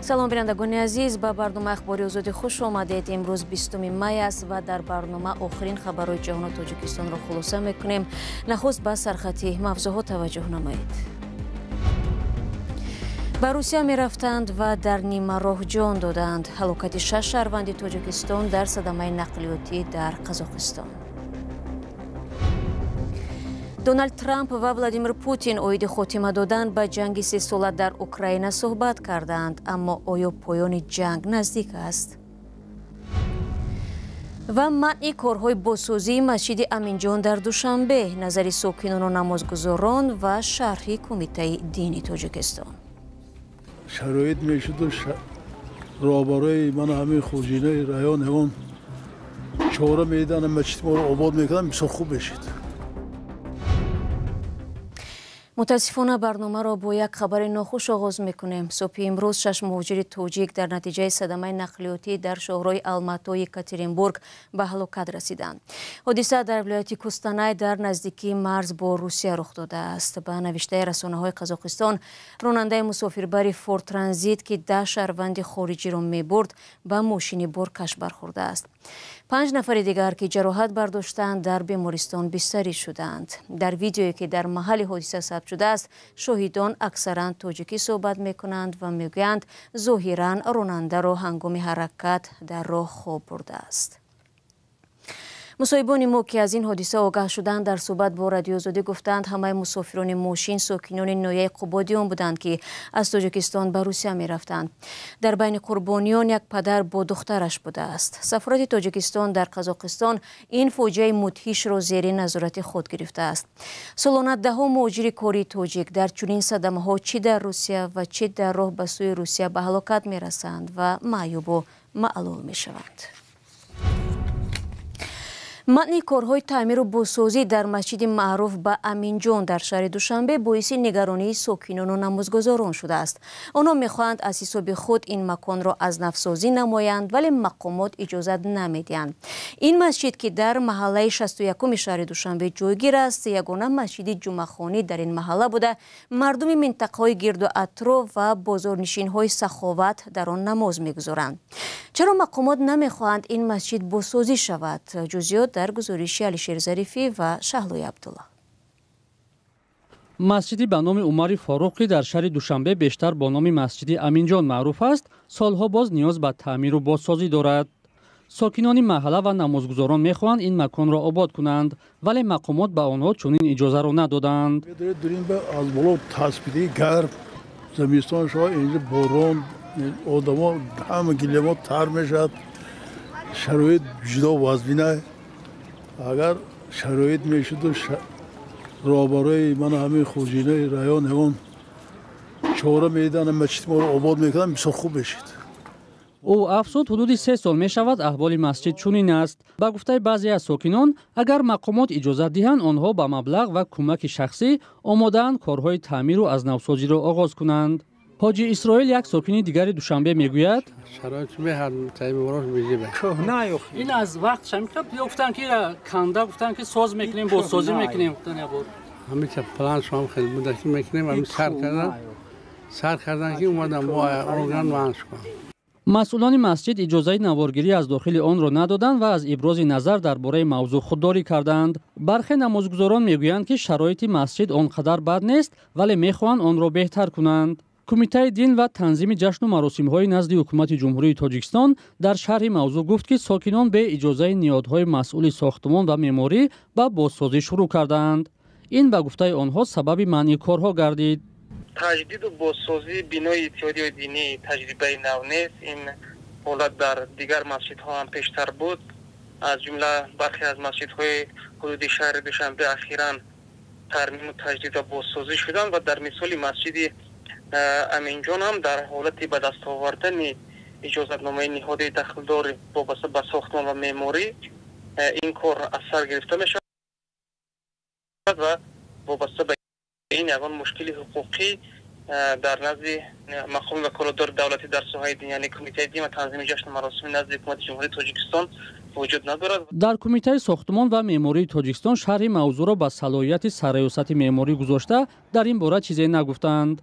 Салом, бинандагони азиз, ба барномаи Ахбори Озодӣ хуш омадед. Имрӯз 20 май аст ва дар барнома охирин хабарҳои ҷаҳону Тоҷикистонро хулоса мекунем. Нахуст ба сархати мавзӯъҳо таваҷҷӯҳ намоед. Ба Русия мерафтанд ва дар нимароҳ ҷон доданд. Ҳалокати 6 шаҳрванди Тоҷикистон дар садамаи нақлиётӣ дар Қазоқистон. Доналд Трамп ва Владимир Путин оиди хотима додан ба ҷанги сесола дар Украина суҳбат кардаанд, аммо оё поёни ҷанг наздик аст? Ва манъи корҳои бозсозии масҷиди Аминҷон дар Душанбе, назари сокинону намозгузорон ва шарҳи Кумитаи дини Тоҷикистон. Шароит мешуду роҳбарои ман ҳамин хоҷинаи район ягон чора медиҳанд, масҷид моро обод мекунанд, бисёр хуб мешид. Мутаассифона, барномаро бо як хабари нохуш оғоз мекунем. Субҳи имрӯз шаш муҳоҷири тоҷик дар натиҷаи садамаи нақлиётӣ дар шоҳроҳи Алмато Екатеринбург ба ҳалокат расиданд. Ҳодиса дар вилояти Кустанай дар наздикии марз бо Русия рух додааст. Ба навиштаи расонаҳои Қазоқистон, ронандаи мусофирбари Форд Транзит, ки 10 шаҳрванди хориҷиро мебурд, ба мошини боркаш бархӯрдааст. Панҷ нафари дигар, ки ҷароҳат бардоштанд, дар бемористон бистарӣ шуданд. Дар видеое, ки дар маҳалли ҳодиса сабт шудааст, шоҳидон аксаран тоҷикӣ суҳбат мекунанд ва мегӯянд, зоҳиран ронандаро ҳангоми ҳаракат дар роҳ хоб бурдааст. Мусоҳибони мо, ки аз ин ҳодиса огаҳ шуданд, дар суҳбат бо Радиои Озодӣ гуфтанд, ҳамаи мусофирони мошин сокинони ноҳияи Қубодиён буданд, ки аз Тоҷикистон ба Русия мерафтанд. Дар байни қурбониён як падар бо духтараш будааст. Сафорати Тоҷикистон дар Қазоқистон ин фоҷиаи мудҳишро зери назорати худ гирифтааст. Солона даҳо муҳоҷири кории тоҷик дар чунин садамаҳо чӣ дар Русия ва чӣ дар роҳ ба сӯи Русия ба ҳалокат мерасанд ва маъюбу маълул мешаванд. Манъи корҳои таъмиру бозсозӣ дар масҷиди маъруф ба Аминҷон дар шаҳри Душанбе боиси нигаронии сокинону намозгузорон шудааст. Онҳо мехоҳанд аз ҳисоби худ ин маконро аз навсозӣ намоянд, вале мақомот иҷозат намедиҳанд. Ин масҷид, ки дар маҳаллаи 61-уми шаҳри Душанбе ҷойгир аст, ягона масҷиди ҷумъахонӣ дар ин маҳалла буда, мардуми минтақаҳои гирду атроф ва бозорнишинҳои Саховат дар он намоз мегузоранд. Чаро мақомот намехоҳанд ин масҷид бозсозӣ шавад? Ҷузъиёт дар гузориши Алишер Зарифӣ ва Шаҳлои Абдулло. Масҷиди ба номи Умари Форуқ, ки дар шаҳри Душанбе бештар бо номи масҷиди Аминҷон маъруф аст, солҳо боз ниёз ба таъмиру бозсозӣ дорад. Сокинони маҳалла ва намозгузорон мехоҳанд ин маконро обод кунанд, вале мақомот ба онҳо чунин иҷозаро надоданд. Аз боло таспидии гарм, зимистон шо инҷа борон, одамо ҳама гилемо тар мешавад, шароит ҷудо вазбина. Агар шароит мешуду роҳбарои ман ҳамин хоҷинаи район ягон чора медиҳанд, масҷид моро обод мекунанд, бисёр хуб мешид. Ӯ афзуд, ҳудуди 3 сол мешавад аҳволи масҷид чунин аст. Ба гуфтаи баъзе аз сокинон, агар мақомот иҷозат диҳанд, онҳо ба маблағ ва кӯмаки шахсӣ омодаанд корҳои таъмиру аз навсозиро оғоз кунанд. Ҳоҷи Исроил, як сокини дигари Душанбе, мегӯяд: Ин аз вақт гуфтанд, ки канда, гуфтанд, ки соз мекунем, бозсозӣ мекунем. План шуам хеле муддати мекунем, сар кардан, ки омадам бо орган ванш кунам. Масъулони масҷид иҷозаи наворгирӣ аз дохили онро надоданд ва аз ибрози назар дар бораи мавзӯъ худдорӣ карданд. Бархе намозгузорон мегӯянд, ки шароити масҷид он қадар бад нест, вале мехоҳанд онро беҳтар кунанд. Кумитаи дин ва танзими ҷашну маросимҳои назди Ҳукумати Ҷумҳурии Тоҷикистон дар шарҳи мавзӯъ гуфт, ки сокинон бе иҷозаи ниҳодҳои масъули сохтмон ва меъморӣ ба бозсозӣ шурӯъ кардаанд. Ин, ба гуфтаи онҳо, сабаби манъи корҳо гардид. Таҷдиду бозсозии бинои иттиҳодияи динӣ таҷрибаи нав нест. Ин ҳолат дар дигар масҷидҳо ҳам пештар буд. Аз ҷумла бархе аз масҷидҳои ҳудуди шаҳри Душанбе ахиран тармиму таҷдид ва бозсозӣ шуданд ва дар мисоли масҷиди Аминҷон ҳам дар ҳолати ба даст овардани иҷозатномаи ниҳоди дахлдор вобаста ба сохтмон ва меъморӣ ин кор аз сар гирифта мешавад ва вобаста ба ин ягон мушкили ҳуқуқӣ дар назди мақоми ваколатдори давлатӣ дар соҳаи дин, яъне Кумитаи дин ва танзими ҷашну маросими назди Ҳукумати Ҷумҳурии Тоҷикистон вуҷуд надорад. Дар Кумитаи сохтмон ва меъмории Тоҷикистон шарҳи мавзӯъро ба салоҳияти Сарраёсати меъморӣ гузошта, дар ин бора чизе нагуфтанд.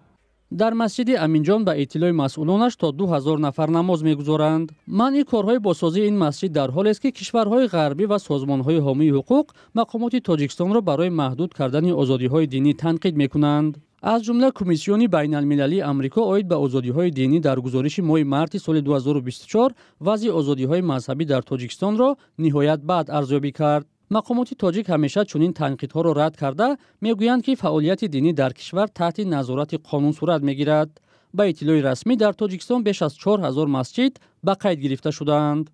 Дар масҷиди Аминҷон ба иттилои масъулонаш то 2000 нафар намоз мегузоранд. Манъи корҳои бозсозии ин масҷид дар ҳолест, ки кишварҳои ғарбӣ ва созмонҳои ҳомии ҳуқуқ мақомоти Тоҷикистонро барои маҳдуд кардани озодиҳои динӣ танқид мекунанд. Аз ҷумла Комиссиони байналмилалии Амрико оид ба озодиҳои динӣ дар гузориши моҳи марти соли 2024 вазъи озодиҳои мазҳабӣ дар Тоҷикистонро ниҳоят бад арзёбӣ кард. Мақомоти тоҷик ҳамеша чунин танқидҳоро рад карда, мегӯянд, ки фаъолияти динӣ дар кишвар таҳти назорати қонун сурат мегирад. Ба иттилои расмӣ, дар Тоҷикистон беш аз 4000 масҷид ба қайд гирифта шудаанд.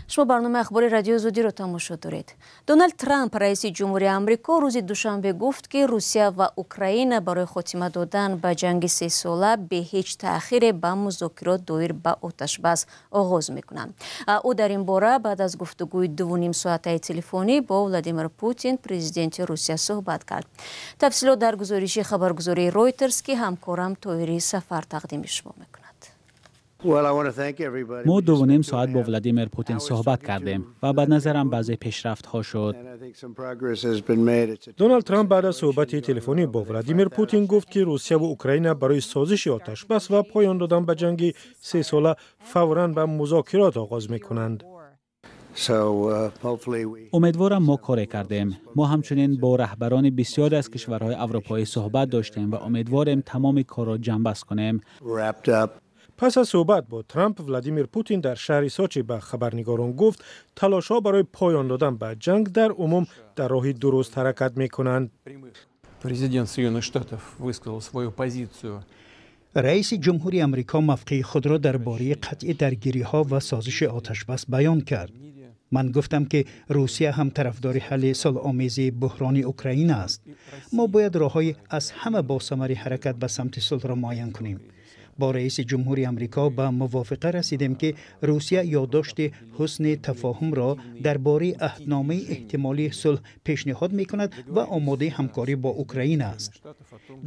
Шумо барномаи ахбори Радиои Озодиро тамошо доред. Доналд Трамп, раиси ҷумҳури Амрико, рӯзи душанбе гуфт, ки Русия ва Украина барои хотима додан ба ҷанги сесола бе ҳеҷ таъхире ба музокирот доир ба оташбас оғоз мекунанд. Ӯ дар ин бора баъд аз гуфтугӯи 2,5 соатаи телефонӣ бо Владимир Путин, президенти Русия, суҳбат кард. Тафсилот дар гузориши хабаргузории Ройтерс, ки ҳамкорам Тоҳири Сафар тақдими шумо мекунад. Мо 2,5 соат бо Владимир Путин суҳбат кардем ва ба назарам баъзе пешрафтҳо шуд. Доналд Трамп баъд аз суҳбати телефонӣ бо Владимир Путин гуфт, ки Русия ву Украина барои созиши оташбас ва поён додан ба ҷанги сесола фавран ба музокирот оғоз мекунанд. Умедворам, мо коре кардем. Мо ҳамчунин бо раҳбарони бисёре аз кишварҳои аврупоӣ суҳбат доштем ва умедворем тамоми корро ҷамъбаст кунем. Пас аз суҳбат бо Трамп, Владимир Путин дар шаҳри Сочи ба хабарнигорон гуфт, талошҳо барои поён додан ба ҷанг дар умум дар роҳи дуруст ҳаракат мекунанд. Президент Соединенных Штатов высказал свою позицию. Раиси ҷумҳури Амрико мавқеи худро дар бораи қатъи даргириҳо ва созиши оташбас баён кард. Ман гуфтам, ки Русия ҳам тарафдори ҳалли сулҳомези буҳрони Украина аст. Мо бояд роҳҳои аз ҳама босамари ҳаракат ба самти сулҳро муайян кунем. Бо раиси ҷумҳури Амрико ба мувофиқа расидем, ки Русия ёддошти ҳусни тафоҳумро дар бораи аҳдномаи эҳтимолии сулҳ пешниҳод мекунад ва омодаи ҳамкорӣ бо Украина аст.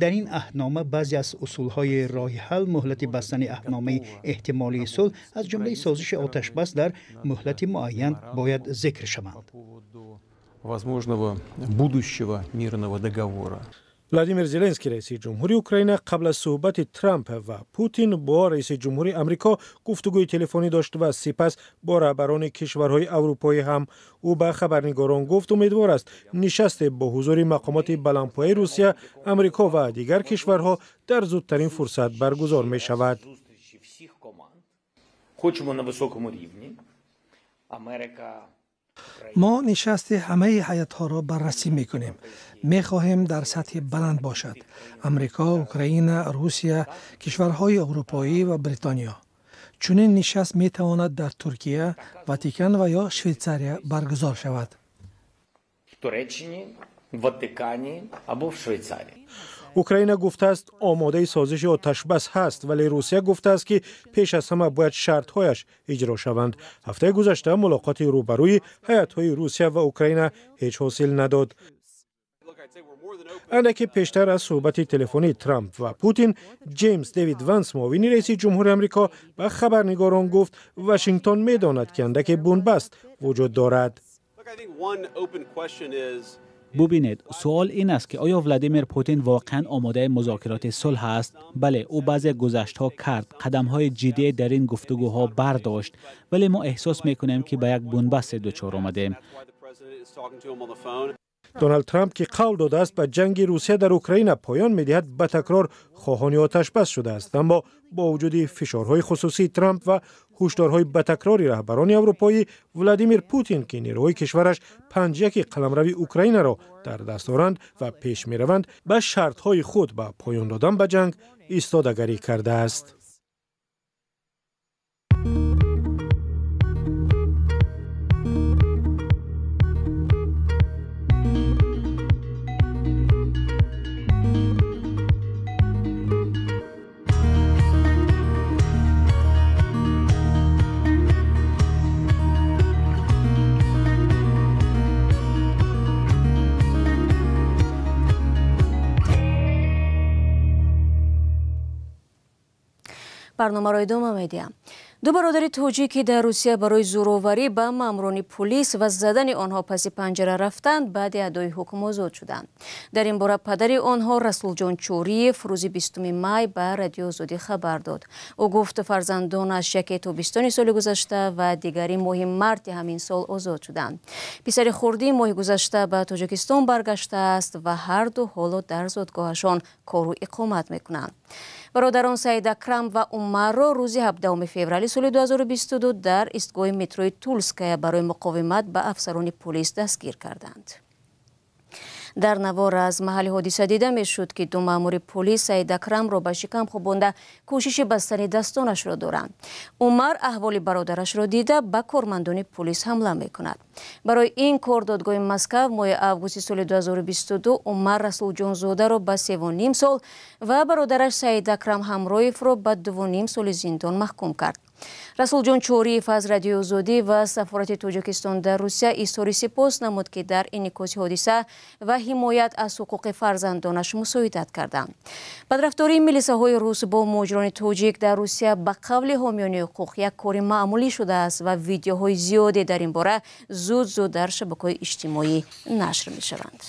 Дар ин аҳднома баъзе аз усулҳои роҳи ҳал, муҳлати бастани аҳдномаи эҳтимолии сулҳ, аз ҷумлаи созиши оташбас дар муҳлати муайян, бояд зикр шаванд. Возможного будущего мирного договора. Владимир Зеленский, раиси ҷумҳури Украина, қабл аз суҳбати Трамп ва Путин бо раиси ҷумҳури Амрико гуфтугӯи телефонӣ дошт ва сипас бо раҳбарони кишварҳои аврупоӣ ҳам. Ӯ ба хабарнигорон гуфт, умедвор аст, нишасте бо ҳузури мақомоти баландпояи Русия, Амрико ва дигар кишварҳо дар зудтарин фурсат баргузор мешавад. Хочемо на високому рівні. Америка Мо нишасти ҳамаи ҳайатҳоро баррасӣ мекунем. Мехоҳем дар сатҳи баланд бошад: Амрико, Украина, Русия, кишварҳои аврупоӣ ва Бритониё. Чунин нишаст метавонад дар Туркия, Ватикан ва ё Швейтсария баргузор шавад. Туреччині, Ватикані або в Швейцарії. Украина гуфтааст, омодаи созиши оташбас ҳаст, вале Русия гуфтааст, ки пеш аз ҳама бояд шартҳояш иҷро шаванд. Ҳафтаи гузашта мулоқоти рӯбарӯи ҳайатҳои Русия ва Украина ҳеҷ ҳосил надод. Андаке пештар аз суҳбати телефонии Трамп ва Путин, Ҷеймс Дэвид Ванс, муовини раиси ҷумҳури Амрико, ба хабарнигорон гуфт, Вашингтон медонад, ки андаке бунбаст вуҷуд дорад. Бубинед, суол ин аст, ки оё Владимир Путин воқеан омодаи музокироти сулҳ аст? Бале, ӯ баъзе гузаштҳо кард, қадамҳои ҷиддие дар ин гуфтугӯҳо бардошт, вале мо эҳсос мекунем, ки ба як бунбасте дучор омадем. Доналд Трамп, ки қавл додааст, ба ҷанги Русия дар Украина поён медиҳад, ба такрор хоҳони оташбас шудааст. Аммо бо вуҷуди фишорҳои хусусии Трамп ва ҳушдорҳои ба такрори раҳбарони аврупоӣ, Владимир Путин, ки нерӯҳои кишвараш панҷяки қаламрави Украинаро дар даст доранд ва пеш мераванд, ба шартҳои худ ба поён додан ба ҷанг истодагарӣ кардааст. Барномаро идома медиҳам. Ду бародари тоҷик, ки дар Русия барои зӯроварӣ ба маъмурони пулис ва задани онҳо паси панҷара рафтанд, баъди адои ҳукм озод шуданд. Дар ин бора падари онҳо Расулҷон Чориев рӯзи 20 май ба Радиои Озодӣ хабар дод. Ӯ гуфт, фарзандонаш яке тобистони соли гузашта ва дигари моҳи марти ҳамин сол озод шуданд. Писари хурдӣ моҳи гузашта ба Тоҷикистон баргаштааст ва ҳарду ҳоло дар зодгоҳашон кору иқомат мекунанд. Бародарон Саид Акрам ва Умарро рӯзи 17 феврали соли 2022 дар истгоҳи метрои Тульская барои муқовимат ба афсарони полис дастгир карданд. Дар навор аз маҳалли ҳодиса дида мешуд, ки ду маъмури полис Саид Акрамро ба шикам хобонда кӯшиши бастани дастонашро доранд. Умар аҳволи бародарашро дида ба кормандони полис ҳамла мекунад. Барои ин кор додгоҳи Москав моҳи августи соли 2022 Умар Расулҷонзодаро ба 3,5 сол ва бародараш Саид Акрам Ҳамроевро ба 2,5 соли зиндон маҳкум кард. Расулҷон Чориев аз Радиои Озодӣ ва сафорати Тоҷикистон дар Русия изҳори сипос намуд, ки дар инъикоси ҳодиса ва ҳимоят аз ҳуқуқи фарзандонаш мусоидат карданд. Бадрафтории милисаҳои рус бо муҳоҷирони тоҷик дар Русия ба қавли ҳомиёни ҳуқуқ як кори маъмулӣ шудааст ва видеоҳои зиёде дар ин бора зуд-зуд дар шабакаҳои иҷтимоӣ нашр мешаванд.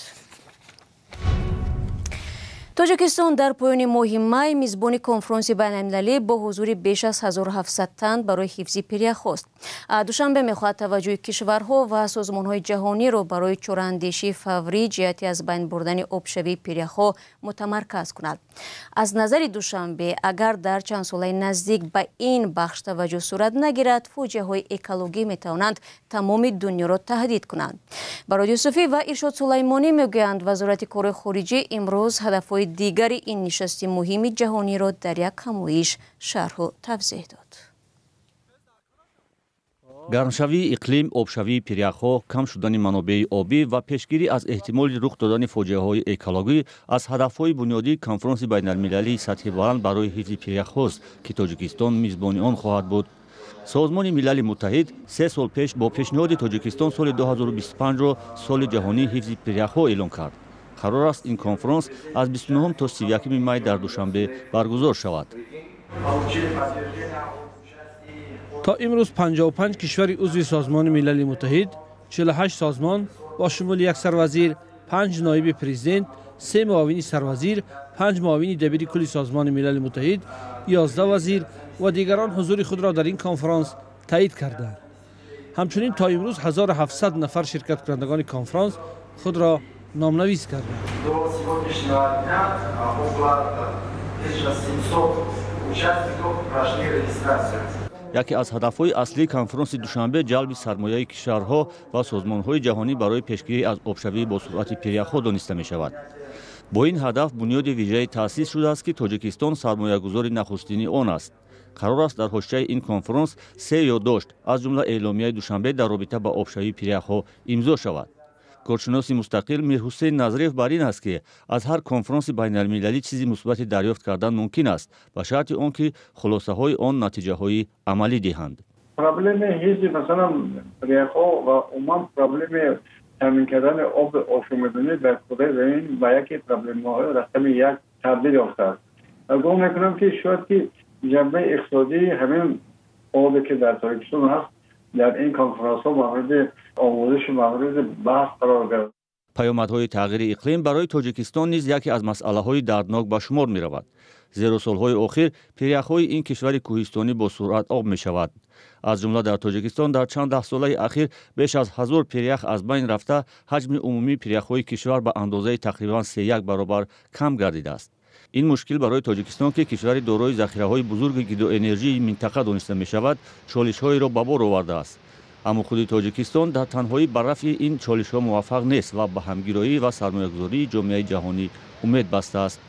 Тоҷикистон дар поёни моҳи май мизбони конфронси байналмилалӣ бо ҳузури беш аз 1700 тан барои ҳифзи пиряхост. Душанбе мехоҳад таваҷҷӯҳи кишварҳо ва созмонҳои ҷаҳониро барои чораандешии фаврӣ ҷиҳати аз байн бурдани обшавии пиряхҳо мутамарказ кунад. Аз назари Душанбе, агар дар чанд солаи наздик ба ин бахш таваҷҷӯҳ сурат нагирад, фоҷиаҳои экологӣ метавонанд тамоми дунёро таҳдид кунанд. Барод Юсуфӣ ва Иршод Сулаймонӣ мегӯянд, Вазорати корҳои хориҷӣ имрӯз ҳадафҳои дигари ин нишасти муҳими ҷаҳониро дар як ҳамоиш шарҳу тавзеҳ дод. Гармшавии иқлим, обшавии пиряхҳо, кам шудани манобеи обӣ ва пешгирӣ аз эҳтимоли рух додани фоҷиаҳои экологӣ аз ҳадафҳои бунёдии конфронси байналмилалии сатҳи баланд барои ҳифзи пиряхҳост, ки Тоҷикистон мизбони он хоҳад буд. Созмони Милали Муттаҳид 3 сол пеш бо пешниҳоди Тоҷикистон соли 2025-ро соли ҷаҳонии ҳифзи пиряхҳо эълон кард. Қарор аст ин конфронс аз 29 то 31 май дар Душанбе баргузор шавад. То имрӯз 55 кишвари узви Созмони Милали Муттаҳид, 48 созмон бо шумули як сарвазир, 5 ноиби президент, 3 муовини сарвазир, 5 муовини дабири кулли Созмони Милали Муттаҳид, 11 вазир ва дигарон ҳузури худро дар ин конфронс таъид карданд. Ҳамчунин то имрӯз 1700 нафар ширкаткунандагони конфронс худро номнавис карданд. До сегодняшнего дня около 1700 участников прошли регистрацию. Яке аз ҳадафҳои аслии конфронси Душанбе ҷалби сармояи кишварҳо ва созмонҳои ҷаҳонӣ барои пешгирӣ аз обшавии бо суръати пиряхҳо дониста мешавад. Бо ин ҳадаф бунёди вижаи таъсис шудааст, ки Тоҷикистон сармоягузори нахустини он аст. Қарор аст дар ҳошияи ин конфронс 3 ёддошт, аз ҷумла эъломияи Душанбе дар робита ба обшавии пиряхҳо имзо шавад. Коршиноси мустақил Мирҳусейн Назриев бар ин аст, ки аз ҳар конфронси байналмилалӣ чизи мусбати дарёфт кардан мумкин аст, ба шарти он ки хулосаҳои он натиҷаҳои амалӣ диҳанд. Проблеми ҳифзи масалан пиряхҳо ва умуман проблеми таъмин кардани оби ошомиданӣ дар кураи замин ба яке проблемаҳои рақами як табдил ёфтааст. Гумон мекунам, ки шояд ки ҷанбаи иқтисодии ҳамин обе ки дар Тоҷикистон ҳаст дар ин конфронсҳо мавриди омӯзишу мавриди баҳс қарор гирифт. Паёмадҳои тағйири иқлим барои Тоҷикистон низ яке аз масъалаҳои дарднок ба шумор меравад. Зеро солҳои охир пиряхҳои ин кишвари кӯҳистонӣ бо суръат об мешавад. Аз ҷумла дар Тоҷикистон дар чанд даҳсолаи ахир беш аз 1000 пирях аз байн рафта, ҳаҷми умумии пиряхҳои кишвар ба андозаи тақрибан 3,1 баробар кам гардидааст. Ин мушкил барои Тоҷикистон, ки кишвари дорои захираҳои бузурги гидроэнергияи минтақа дониста мешавад, чолишҳоеро ба бор овардааст. Аммо худи Тоҷикистон дар танҳоӣ ба рафъи ин чолишҳо муваффақ нест ва ба ҳамгироӣ ва сармоягузории ҷомеаи ҷаҳонӣ умед бастааст.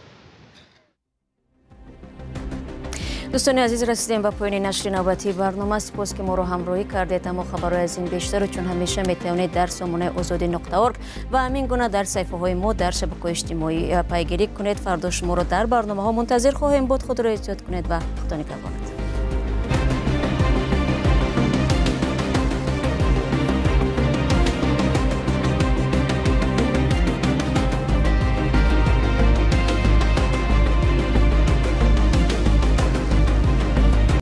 Дӯстони азиз, расидем ба поёни нашри навбатии барнома. Сипос, ки моро ҳамроҳӣ кардед. Аммо хабарҳои аз ин бештарро чун ҳамеша метавонед дар сомонаи озодӣ.org ва ҳамин гуна дар саҳифаҳои мо дар шабакаҳои иҷтимоӣ пайгирӣ кунед. Фардо шуморо дар барномаҳо мунтазир хоҳем буд. Худро эҳтиёт кунед ва Худо нигаҳбонат.